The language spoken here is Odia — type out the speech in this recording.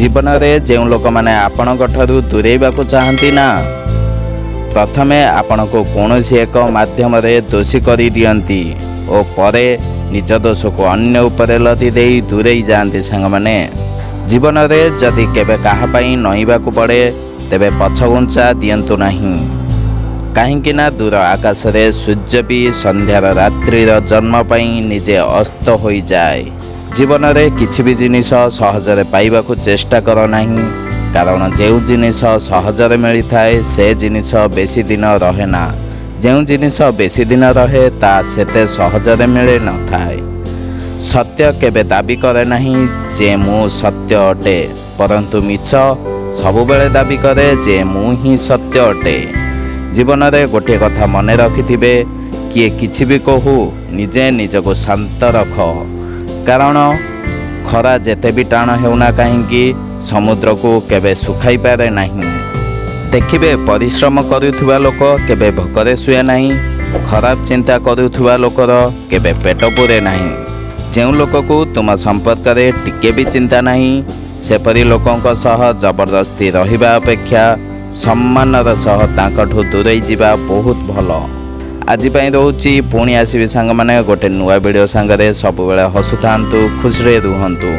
ଜୀବନରେ ଯେଉଁ ଲୋକମାନେ ଆପଣଙ୍କ ଠାରୁ ଦୂରେଇବାକୁ ଚାହାନ୍ତି ନା, ପ୍ରଥମେ ଆପଣଙ୍କୁ କୌଣସି ଏକ ମାଧ୍ୟମରେ ଦୋଷୀ କରିଦିଅନ୍ତି ଓ ପରେ ନିଜ ଦୋଷକୁ ଅନ୍ୟ ଉପରେ ଲଦି ଦେଇ ଦୂରେଇ ଯାଆନ୍ତି। ସାଙ୍ଗମାନେ, ଜୀବନରେ ଯଦି କେବେ କାହା ପାଇଁ ନଇଁବାକୁ ପଡ଼େ, ତେବେ ପଛଘୁଞ୍ଚା ଦିଅନ୍ତୁ ନାହିଁ। କାହିଁକି ନା ଦୂର ଆକାଶରେ ସୂର୍ଯ୍ୟ ବି ସନ୍ଧ୍ୟାର ରାତ୍ରିର ଜନ୍ମ ପାଇଁ ନିଜେ ଅସ୍ତ ହୋଇଯାଏ। ଜୀବନରେ କିଛି ବି ଜିନିଷ ସହଜରେ ପାଇବାକୁ ଚେଷ୍ଟା କର ନାହିଁ, କାରଣ ଯେଉଁ ଜିନିଷ ସହଜରେ ମିଳିଥାଏ, ସେ ଜିନିଷ ବେଶୀ ଦିନ ରହେ ନା। ଯେଉଁ ଜିନିଷ ବେଶୀ ଦିନ ରହେ, ତା ସେତେ ସହଜରେ ମିଳି ନଥାଏ। ସତ୍ୟ କେବେ ଦାବି କରେ ନାହିଁ ଯେ ମୁଁ ସତ୍ୟ ଅଟେ, ପରନ୍ତୁ ମିଛ ସବୁବେଳେ ଦାବି କରେ ଯେ ମୁଁ ହିଁ ସତ୍ୟ ଅଟେ। ଜୀବନରେ ଗୋଟିଏ କଥା ମନେ ରଖିଥିବେ, କିଏ କିଛି ବି କହୁ, ନିଜେ ନିଜକୁ ଶାନ୍ତ ରଖ, କାରଣ ଖରା ଯେତେ ବି ଟାଣ ହେଉନା କାହିଁକି, ସମୁଦ୍ରକୁ କେବେ ଶୁଖାଇ ପାରେ ନାହିଁ। ଦେଖିବେ, ପରିଶ୍ରମ କରୁଥିବା ଲୋକ କେବେ ଭୋକରେ ଶୁଏ ନାହିଁ। ଖରାପ ଚିନ୍ତା କରୁଥିବା ଲୋକର କେବେ ପେଟ ପୂରେ ନାହିଁ। ଯେଉଁ ଲୋକକୁ ତୁମ ସମ୍ପର୍କରେ ଟିକେ ବି ଚିନ୍ତା ନାହିଁ, ସେପରି ଲୋକଙ୍କ ସହ ଜବରଦସ୍ତି ରହିବା ଅପେକ୍ଷା ସମ୍ମାନର ସହ ତାଙ୍କଠୁ ଦୂରେଇ ଯିବା ବହୁତ ଭଲ। ଆଜି ପାଇଁ ରହୁଛି। ପୁଣି ଆସିବି ସାଙ୍ଗମାନେ, ଗୋଟେ ନୂଆ ଭିଡ଼ିଓ ସାଙ୍ଗରେ। ସବୁବେଳେ ହସୁଥାନ୍ତୁ, ଖୁସିରେ ରୁହନ୍ତୁ।